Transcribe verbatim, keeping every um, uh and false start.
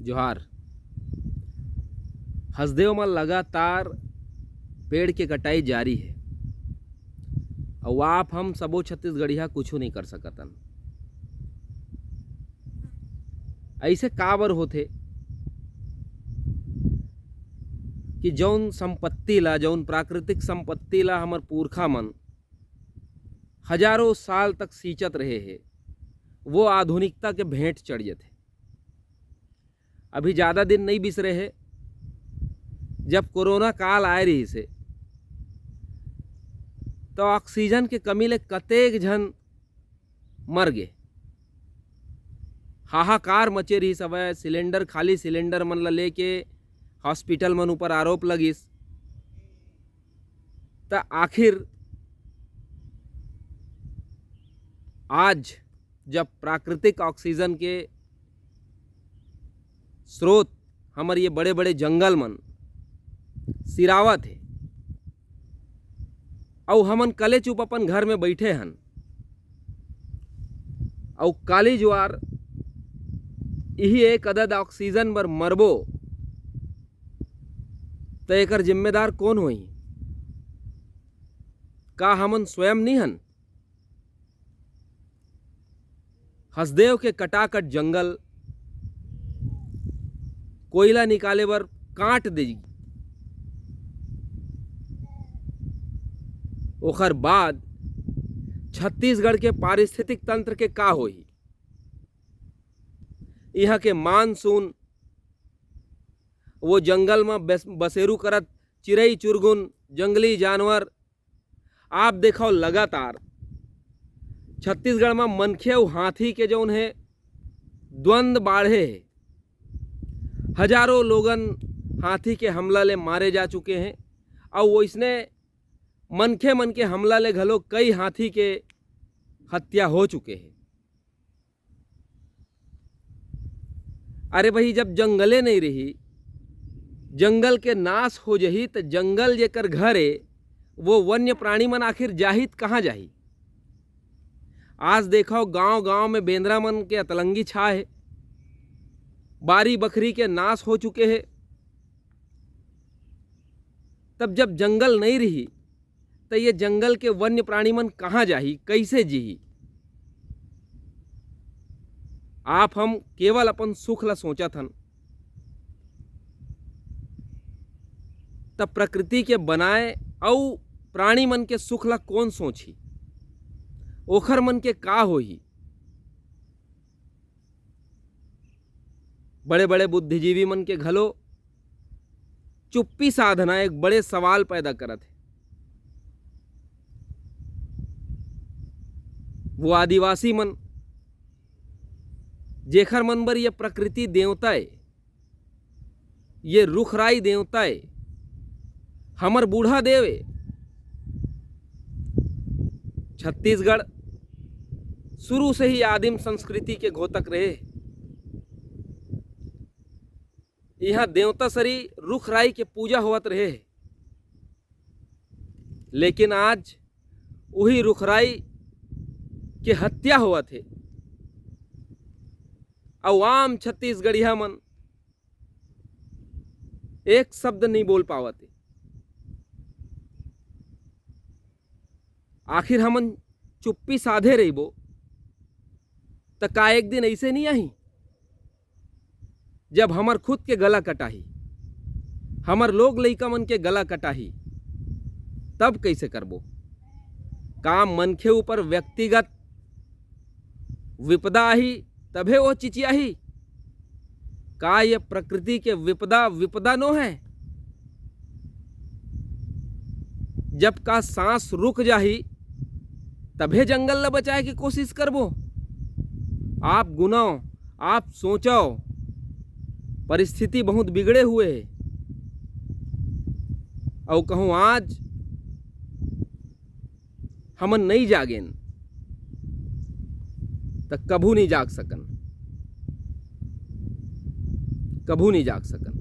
जोहार। हसदेव म लगातार पेड़ के कटाई जारी हे, अउ आप हम सबो छत्तीसगढ़िया कुछू नइ कर सकतन। अइसे काबर होथे कि जौन संपत्ति ला, जौन प्राकृतिक संपत्ति ला हमर पुरखा मन हजारों साल तक सींचत रहे हे, वो आधुनिकता के भेंट चढ़ जथे। अभी ज़्यादा दिन नइ बिसरे हे, जब कोरोना काल आए रहिस हे, तो ऑक्सीजन के कमी ले कतेक झन मर गे। हाहाकार मचे रहिस हवय। सिलेंडर, खाली सिलेंडर मन ल लेके हॉस्पिटल मन ऊपर आरोप लगिस। त आखिर आज जब प्राकृतिक ऑक्सीजन के स्रोत हमर ये बड़े-बड़े जंगल मन सिरावत हे, अउ हमन कले चुप अपन घर में बइठे हन, अउ काली जुआर इही एक अदद ऑक्सीजन बर मरबो, त एकर जिम्मेदार कोन होही? का हमन स्वयं नी हन? हसदेव के कटाकट जंगल कोयला निकाले बर काट दे, ओखर बाद छत्तीसगढ़ के पारिस्थितिक तंत्र के का होही? इहाँ के मानसून, वो जंगल म बस-, बसेरू करत चिरई चुरगुन, जंगली जानवर, आप देखव लगातार छत्तीसगढ़ म मनखे अउ हाथी के जौन हे द्वंद बाढ़े हे। हजारों लोगन हाथी के हमला ले मारे जा चुके हे, अउ वइसने मनखे मन के हमला ले घलो कई हाथी के हत्या हो चुके हे। अरे भाई, जब जंगले नइ रही, जंगल के नाश हो जही, त जंगल जेकर घर ए, वो वन्य प्राणी मन आखिर जाही त कहाँ जाही? आज देखव, गांव-गांव में बेंदरा मन के अतलंगी छाए हे, बारी बखरी के नाश हो चुके हे। तब जब जंगल नइ रही, त ये जंगल के वन्य प्राणी मन कहाँ जाही, कइसे जीही? आप हम केवल अपन सुख ला सोचत हन, त प्रकृति के बनाए अउ प्राणी मन के सुख ला कोन सोचही? ओखर मन के का होही? बड़े-बड़े बुद्धिजीवी मन के घलो चुप्पी साधना एक बड़े सवाल पैदा करत हे। वो आदिवासी मन, जेखर मन बर ये प्रकृति देवता ए, ये रुखराई देवता ए, हमर बूढ़ा देव ए। छत्तीसगढ़ शुरू से ही आदिम संस्कृति के घोतक रहे। इहाँ देवता सरी रुखराई के पूजा होवत रहे हे, लेकिन आज उही रुखराई के हत्या होवत हे। अउ आम छत्तीसगढ़िया मन एक शब्द नइ बोल पावत हे। आखिर हमन चुप्पी साधे रहिबो, त का एक दिन अइसे नइ आही, जब हमर खुद के गला कटाही, हमर लोग लइका मन के गला कटाही, तब कइसे करबो? का मनखे ऊपर व्यक्तिगत विपदा आही, तभे वो चिचियाही? का ये प्रकृति के विपदा, विपदा नो हे? जब का सांस रुक जाही, तभे जंगल ल बचाए के कोशिश करबो? आप गुनव, आप सोचव, परिस्थिति बहुत बिगड़े हुए हे। अउ कहूँ आज हमन नइ जागेन, त कभू नइ जाग सकन, कभू नइ जाग सकन।